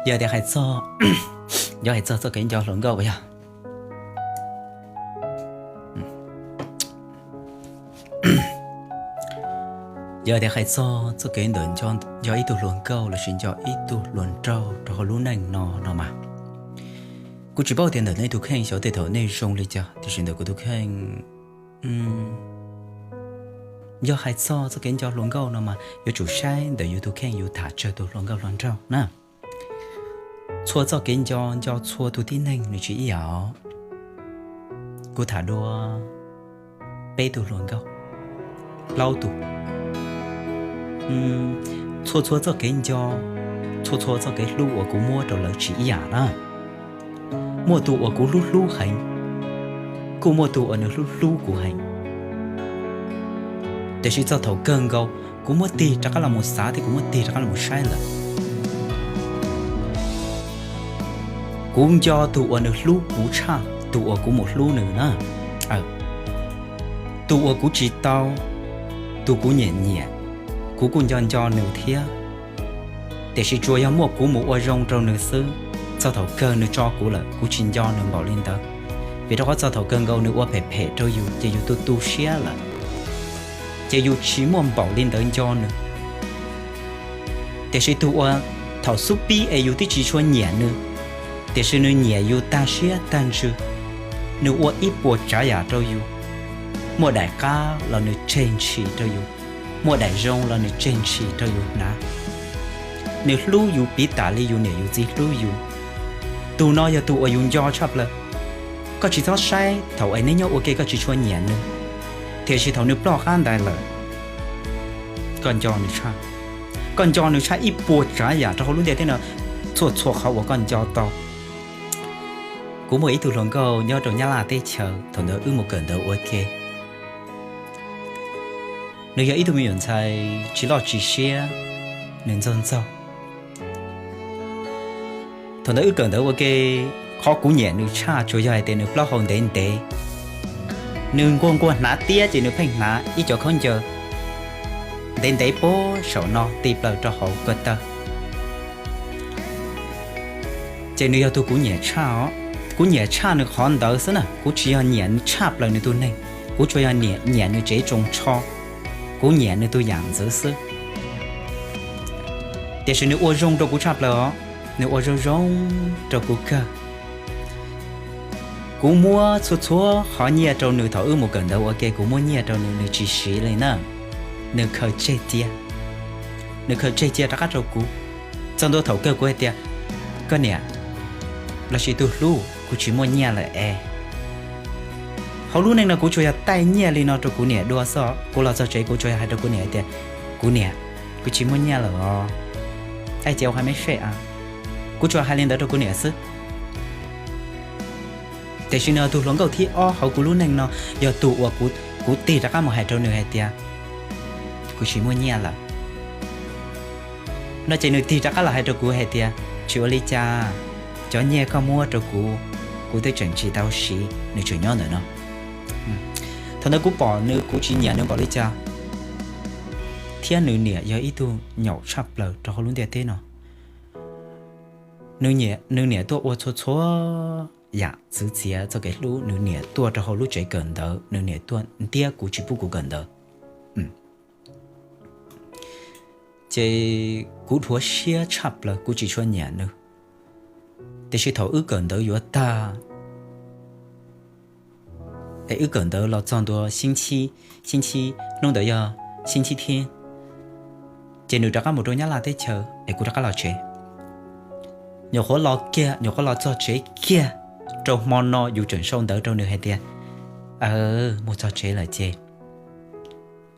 Yog tias hais txog, yog hais txog txoj kev nco hluas nkauj yog, yog tias hais txog txoj kev ntawm nco ib tug hluas nkauj lossis nco ib tug hluas nraug rau hauv lub neej no no mas, kuv tsis paub tias ntawm nej tus kheej xyov tej thaum nej zoo li cas, tiam sis ntawm kuv tus kheej, yog hais txog txoj kev nco hluas nkauj no mas yuav tsum saib ntawm yus tus kheej yus tham tsawg tus hluas nkauj hluas nraug na. Txhua txoj kev nco, nco txhua tus tib neeg nws tsis ib yam. Kuv tham dua peb tug hluas nkauj, plaub tug. Txhua txhua txoj kev nco, txhua txhua txoj kev hlub uas kuv muab rau lawv tsis ib yam na. Muaj tus uas kuv hlub hlub heev, kuj muaj tus uas nws hlub hlub kuv heev. Tiam sis txog thaum kawg nkaus kuv muab tig rov qab los mus xav thiab kuv muab tig rov qab los mus saib lawm, kuv nco tus uas nws hlub kuv tshaj tus uas kuv mus hlub nws na. Tus uas kuv tsis tau, tus kuv nyiam nyiam, kuv kuj nco nco nws thiab. Tiam sis tsuas yog muaj kuv mus ua zoo rau nws xwb, txog thaum kawg nws tso kuv lawm kuv tsis nco nws npaum li ntawd. Vim rau qhov txog thaum kawg nkaus nws ua phem phem rau yus ces yus tu tu siab lawm, ces yus tsis muaj npaum li ntawd nco nws. Tiam sis tus uas thaum xub pib es yus twb tsis tshua nyiam nws, tiam sis nws nyiam yus tag siab tag ntsws, nws ua ib puas tsav yam rau yus, muaj daim qab los nws tseg ntshis rau yus, muaj daim zoo los nws tseg ntshis rau yus hnav. Nws hlub yus piv tas li yus niam yus txiv hlub yus. Tus no yog tus uas yus nco tshaj plaws. Koj tsis txhob saib thaum es neb nyob ua ke koj tsis tshua nyiam nws, tiam sis thaum nws ploj qab ntais lawm, koj nco nws tshaj. Koj nco nws tshaj ib puas tsav yam rau hauv lub ntiaj teb no, txhua txhua qhov uas koj nco tau. Kuv muaj ib tug hluas nkauj nyob rau Nyab Laj teb chaws, thaum ntawd wb mus kawm ntawv ua ke. Nws yog ib tug me nyuam ntxhais tsis loj tsis siab, nws ntxaug ntxaug. Thaum ntawd wb kawm ntawv ua ke, qhov kuv nyiam nws tshaj tsuas yog hais tias nws plaub hau ntev ntev, nws nquag nquag hnav tiab ces nws pheej hnav ib co khaub ncaws ntev ntev puag saum no ti plaws rau hauv ko taw. Ces nws yog tus kuv nyiam tshaj os. Kuv nyiam tshaj nws qhov ntawd xwb na, kuv tsis yog nyiam tshaj plaws nws tus neeg, kuv tsuas yog nyiam nws tsev tsoos tsho, kuv nyiam nws tus yam ntxwv xwb. Tiam sis nws ua zoo rau kuv tshaj plaws os, nws ua zoo zoo rau kuv kawg. Kuv muab txhua txhua qhov nyiaj rau nws thaum wb mus kawm ntawv ua ke, kuv muab nyiaj rau nws, nws tsis siv li na. Nws khaws tseg cia, nws khaws tseg cia rov qab rau kuv. Txog ntua thaum kawg kuv hais tias, koj niam, lossis tus hlub, kuv tsis muaj nyiaj lawm es. Hauv lub neej no kuv tsuas yog taij nyiaj li no rau kuv niam dua xwb, kuv los txog tsev kuv tsuas yog hais rau kuv niam hais tias, kuv niam, kuv tsis muaj nyiaj lawm os, aib ces ua hais meb sej a. Kuv tsuas hais li ntawd rau kuv niam xwb. Tiam sis nws yog tus hluas nkauj thib ob hauv kuv lub neej no, yog tus uas kuv tig rov qab mus hais rau nws hais tias, kuv tsis muaj nyiaj lawm no ces nws tig rov qab los hais rau kuv hais tias, tsis ua li cas, cov nyiaj koj muab rau kuv, kuv twb tseem tsis tau siv. Nws tseem nyob ntawm no. Thaum ntawd kuv pom nws kuv tsis nyiam nws npaum li cas, thiab nws niam yog ib tug nyaum tshaj plaws rau hauv lub ntiaj teb no. Nws niam tuaj ua txhua txhua yam txwv txiav txoj kev hlub, nws niam tuaj rau hauv lub tsev kawm ntawv, nws niam tuaj ntiab kuv tsis pub kuv kawm ntawv. Ces kuv dhuav siab tshaj plaws, kuv tsis tshua nyiam nws. Tiam sis thaum wb kawm ntawv yuav tag, es wb kawm ntawv los txog ntua xib ntsib, hnub ntawd yog xib ntsib thib, ces nws rov qab mus rau Nyab Laj teb chaws es kuv rov qab los tsev. Nyuam qhuav los kiag, nyuam qhuav los txog tsev kiag rau hmo no yus tseem sau ntawv rau nws hais tias, mus txog tsev lawm ces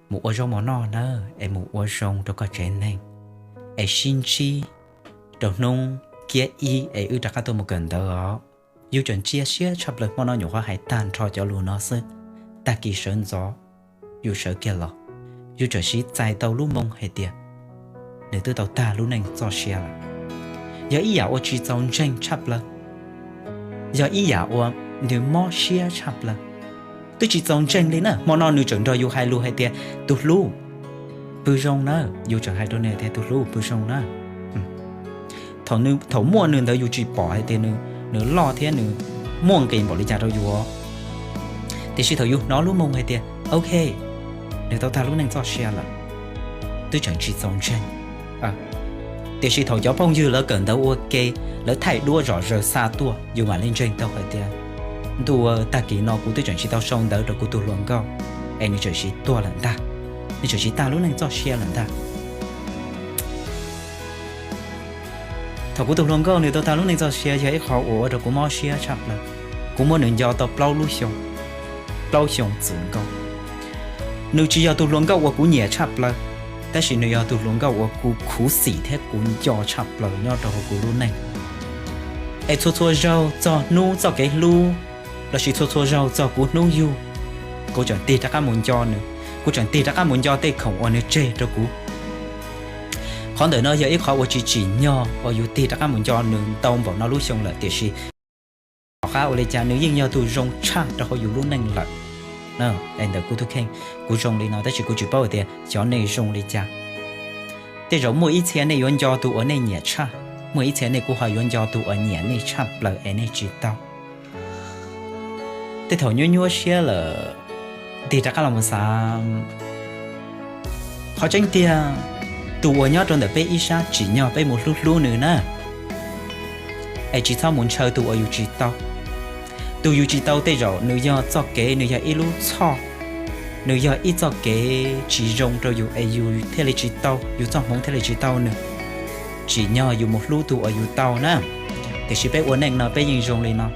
mus ua zaub mov noj nawb, es mus ua zoo rau koj tsev neeg, es sib ntsib rau hnub kiab ib es wb rov qab tuaj mus kawm ntawv os. Yus tseem ntsia siab tshaj plaws, hmo no nyuam qhuav hais tag nrho cov lus no xwb, tag kis sawv ntxov yus sawv kiag los, yus tseem siv txais tau lub moo hais tias nws twb tau tag lub neej txoj sia lawm. Yog ib yam uas tsis txaus ntseeg tshaj plaws, yog ib yam uas nws mob siab tshaj plaws. Twb tsis txaus ntseeg li na, hmo no nws tseem nrog yus hais lus hais tias, tus hlub, pw zoo na. Yus tseem hais rau nws tias, tus hlub, pw zoo na. Thaum muaj nws ntawd yus tsis pom hais tias nws loj thiab nws muaj nqis npaum li cas rau yus. Tiam sis thaum yus hnov lub moo hais tias ok, nws tau tag lub neej txoj sia lawm, twb tseem tsis txaus ntseeg. Tiam sis thaum cov phooj ywg lawv kawm ntawv ua ke, lawv thaij duab zom zaws xa tuaj, yus mam li ntseeg tau hais tias ntuj, tag kis no kuv twb tseem tsis tau sau ntawv rau kuv tus hluas nkauj es nws tseem tsis tuag lawm ntag, nws tseem tsis tag lub neej txoj sia lawm ntag. Thaum kuv tus hluas nkauj nws tau tag lub neej txoj sia yog ib qho uas ua rau kuv mob siab tshaj plaws. Kuv muab nws nco tau plaub lub xyoo, plaub xyoo txwm nkaus. Nws tsis yog tus hluas nkauj uas kuv nyiam tshaj plaws, tab sis nws yog tus hluas nkauj uas kuv khuv xim thiab kuv nco tshaj plaws nyob rau hauv kuv lub neej. Es txhua txhua zaug txog hnub txoj kev hlub, lossis txhua txhua zaug txog kuv hnub yug, kuv tseem tig rov qab mus nco nws, kuv tseem tig rov qab mus nco tej khoom uas nws tseg rau kuv. Qhov ntawm no yog ib qhov uas tsis tsim nyog uas yus tig rov qab mus nco nws ntau npaum no lub xyoo lawm, tiam sis tom qab ua li cas nws yeej yog tus zoo tshaj rau hauv yus lub neej lawm. Ntawm kuv tus kheej, kuv zoo li no tab sis kuv tsis paub tias xyov nej zoo li cas. Tej zaum muaj ib txhia nej yuav nco tus uas nej nyiam tshaj, muaj ib txhia nej kuj ho yuav nco tus uas nyiam nej tshaj plaws es nej tsis tau. Tej thaum nyuaj nyuaj siab lawm, tig rov qab los mus xav, qhov tseeb tiag, tus uas nyob rau ntawm peb ib sab tsim nyog peb mus hlub hlub nws na, es tsis txhob mus ntshaw tus uas yus tsis tau. Tus yus tsis tau tej zaum nws yog txoj kev, nws yog ib lub txhoj, nws yog ib txoj kev tsis zoo rau yus es yus thiaj li tsis tau, yus txoj hmoov thiaj li tsis tau nws. Tsim nyog yus mus hlub tus uas yus tau na. Tiam sis peb ua neej no peb yeej zoo li no,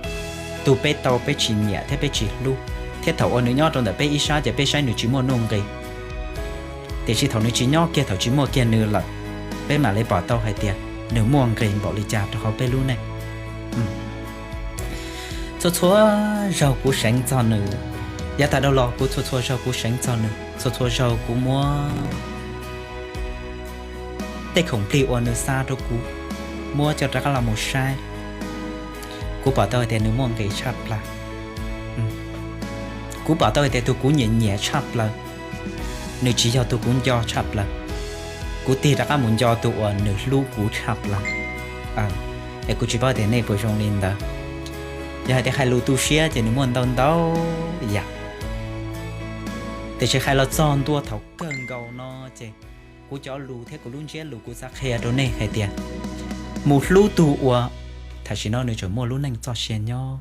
tus peb tau peb tsis nyiam thiab peb tsis hlub, thiab thaum uas nws nyob rau ntawm peb ib sab ces peb saib nws tsis muaj nuj nqis. Tiam sis thaum nws tsis nyob kiag, thaum tsis muaj kiag nws lawm, peb mam li pom tau hais tias nws muaj nqis npaum li cas rau hauv peb lub neej. Txhua txhua zaug kuv seev txog nws, yav tas dhau los kuv txhua txhua zaug kuv seev txog nws, txhua txhua zaug kuv muab tej khoom plig uas nws xa rau kuv muab coj rov qab los mus saib, kuv pom tau hais tias nws muaj nqis tshaj plaws. Kuv pom tau hais tias tus kuv nyiam nyiam tshaj plaws, nws tsis yog tus kuv nco tshaj plaws. Kuv tig rov qab mus nco tus uas nws hlub kuv tshaj plaws. Es kuv tsis paub tias nej puas zoo li ntawd. Yog hais tias hais lus tu siab ces nws muaj ntau ntau yam, tiam sis hais los txog ntua thaum kawg nkaus no ces kuv cov lus thiab kuv lub ntsiab lus kuv xav qhia rau nej hais tias mus hlub tus uas tam sim no nws tseem muaj lub neej txoj sia nyob,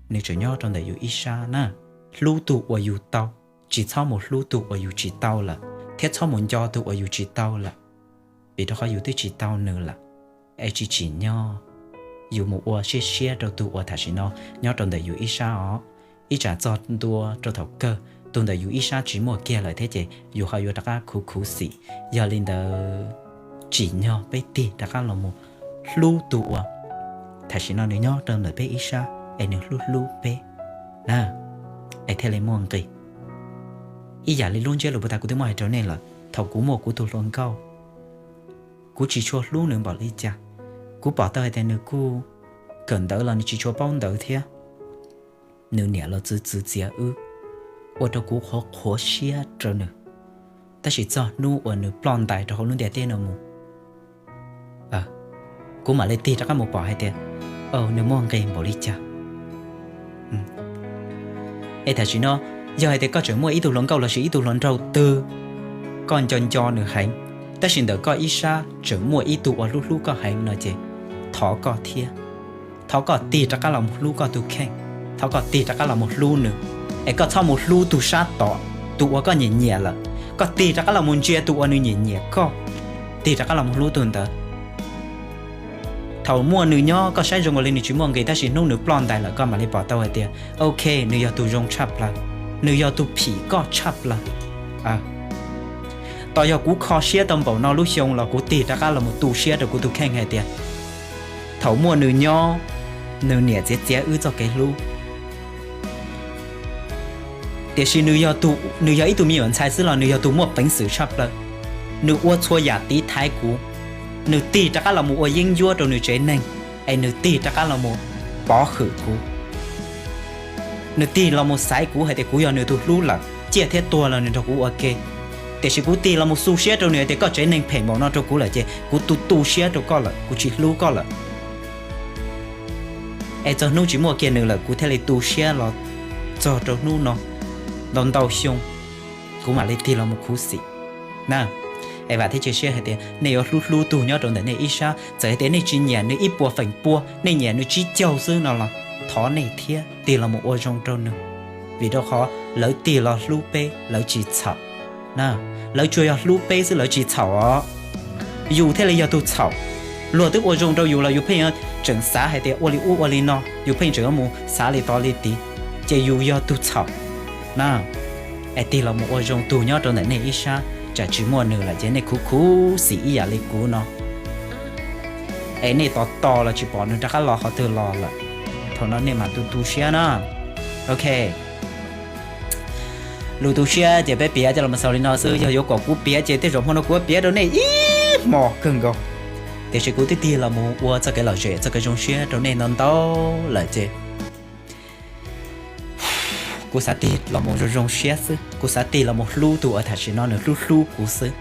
nws tseem nyob rau ntawm yus ib sab na. Hlub tus uas yus tau, tsis txhob mus hlub tus uas yus tsis tau lawm, thiab txhob mus nco tus uas yus tsis tau lawm, vim rau qhov yus twb tsis tau nws lawm. Es tsis tsim nyog yus mus ua siab siab rau tus uas tam sim no nyob rau ntawm yus ib sab os. Ib tsam txog ntua rau thaum kawg tus ntawm yus ib sab tsis muaj kiag lawm thiab ces yus ho yuav rov qab khuv khuv xim. Yog li ntawd, tsim nyog peb tig rov qab los mus hlub tus uas tam sim no nws nyob rau ntawm peb ib sab es nws hlub hlub peb na, es thiaj li muaj nqis. Ib yam li lub ntsiab lus puag ta kuv twb muab hais rau nej lawm, thaum kuv muaj kuv tus hluas nkauj, kuv tsis tshua hlub nws npaum li cas. Kuv pom tau hais tias nws kuj kawm ntawv los nws tsis tshua paub ntawv thiab, nws niam los txwv txwv txiav wb, ua rau kuv qhuav qhuav siab rau nws. Tab sis txog hnub uas nws ploj ntais rau hauv lub ntiaj teb no mus, kuv mam li tig rov qab mus pom hais tias nws muaj nqis npaum li cas. Es tam sim no, yog hais tias koj tseem muaj ib tug hluas nkauj lossis ib tug hluas nraug twg, koj nco nco nws heev, tab sis ntawm koj ib sab tseem muaj ib tug uas hlub hlub koj heev no ces thov koj thiab, thov koj tig rov qab los mus hlub koj tus kheej, thov koj tig rov qab los mus hlub nws, es koj txhob mus hlub tus sab tod, tus uas koj nyiam nyiam lawm, koj tig rov qab los mus ntsia tus uas nws nyiam nyiam koj, tig rov qab los mus hlub tus ntawd. Thaum muaj nws nyob koj saib zoo li nws tsis muaj nqis, tab sis hnub nws ploj ntais lawm koj mam li pom tau hais tias ok, nws yog tus zoo tshaj plaws, nws yog tus phim koj tshaj plaws. Tos yog kuv kho siab tau npaum no lub xyoo los kuv tig rov qab los mus tu siab rau kuv tus kheej hais tias thaum muaj nws nyob, nws niam txiav txiav wb txoj kev hlub. Tiam sis nws yog ib tug me nyuam ntxhais xwb los nws yog tus muaj peev xwm tshaj plaws. Nws ua txhua yam tiv thaiv kuv, nws tig rov qab los mus ua yeeb ncuab rau nws tsev neeg, es nws tig rov qab los mus pov hwm kuv. Nws tig los mus xaiv kuv hais tias kuv yog nws tus hlub lawm, ciaj thiab tuag los nws nrog kuv ua ke. Tiam sis kuv tig los mus xu siab rau nws tias koj tsev neeg phem npaum no rau kuv lawm ces kuv tu tu siab rau koj lawm, kuv tsis hlub koj lawm. Es txog hnub tsis muaj kiag nws lawm kuv thiaj li tu siab los txog rau hnub no, ntau ntau xyoo, kuv mam li tig los mus khuv xim. Na, es vam thiab cia siab hais tias nej yuav hlub hlub tug nyob rau ntawm nej ib sab, txawm hais tias nej tsis nyiam nws ib puas feem pua, nej nyiam nws tsib caug xwb no los thov nej thiab tig los mus ua zoo rau nws, vim rau qhov lawv tig los hlub peb lawv tsis txhaum. Na, lawv tsuas yog hlub peb xwb lawv tsis txhaum os. Yus thiaj li yog tug txhaum. Luag twb ua zoo rau yus los yus pheej yuav tseem xav hais tias ua li ub ua li no, yus pheej tseem yuav mus xav li tod li tid, ces yus yog tug txhaum. Na, es tig los mus ua zoo tug nyob rau ntawm nej ib sab, tsam tsis muaj nws lawm ces nej khuv khuv xim ib yam li kuv no, es nej tos tos los tsis pom nws rov qab los qhov twg los lawm, thaum no nej mam tu tu siab na. Ok, lus tu siab ces peb piav coj los xaus li no xwb, yog yuav kom kuv piav ces tej zaum hmo no kuv yuav piav rau nej ib hmo kawg nkaus. Tiam sis kuv twb tig los mus ua txoj kev lom zem txoj kev zoo siab rau nej ntau ntau lawm ces kuv xav tig los mus zoo zoo siab xwb, kuv xav tig los mus hlub tus uas tam sim no nws hlub hlub kuv xwb.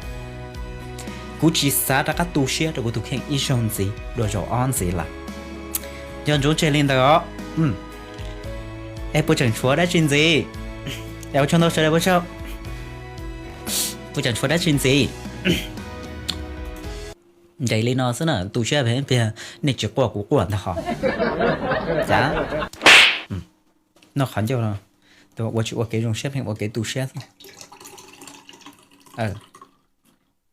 Kuv tsis xav rov qab tu siab rau kuv tus kheej ib zaug ntxiv dua zaum ob ntxiv lawm. Nco ntsoov tseg li ntawd os. Es puas tseem tshuav dab tsi ntxiv? Es ua tsaug ntau sawv daws, puas tseem tshuav dab tsi ntxiv? Nqis li no xwb na, tu siab pheej pliag, nej tsis quaj kuv quaj ntag hos. Cas noj qhov ncauj no, ua tsis ua kev zoo siab pheej ua kev tu siab xwb.